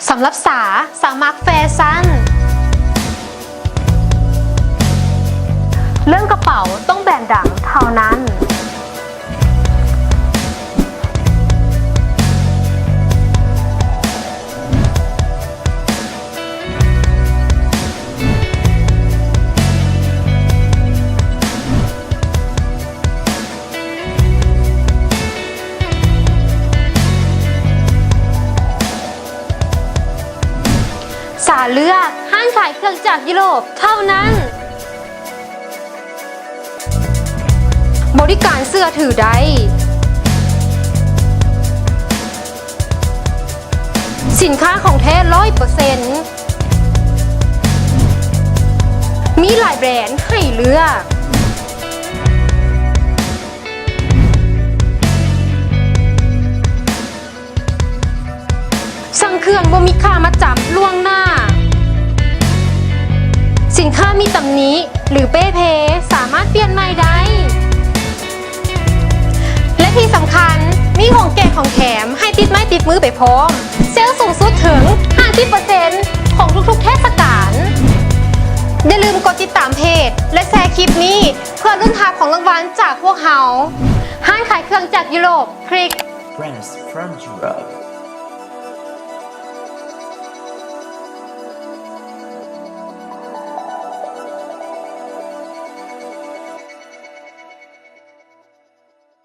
ສຳລັບສາ, ສາມັກແຟຊັນ. ເລື່ອງກະເປົາຕ້ອງແບຣນດັງເທົ່ານັ້ນ. ສາເລືອກຮ້ານຂາຍເຄື່ອງຈາກຢູໂຣບເທົ່ານັ້ນ. ບໍລິການເຊື່ອຖືໄດ້. ສິນຄ້າຂອງແທ້ຮ້ອຍເປີເຊັນ. ມີຫຼາຍແບຣນໃຫ້ເລືອກ. ສັ່ງເຄື່ອງບໍ່ມີຄ່າມັດຈຳລ່ວງໜ້າ. ສິນຄ້າມີຕຳໜິ ຫຼື ເປ້ເພ ສາມາດປ່ຽນໃໝ່ໄດ້. ແລະທີ່ສຳຄັນ, ມີຂອງແຈກຂອງແຖມໃຫ້ຕິດໄມ້ຕິດມືໄປພ້ອມ, ເຊວສູງສຸດເຖິງຫ້າສິບເປີເຊັນຂອງທຸກໆເທດສະການ. ຢ່າລືມກົດຕິດຕາມເພຈ ແລະ ແຊຄລິບນີ້ ເພື່ອລຸ້ນຮັບຂອງລາງວັນຈາກພວກເຮົາ. ຮ້ານຂາຍເຄື່ອງຈາກຢູໂຣບ ຄລິກ Friends from Europe.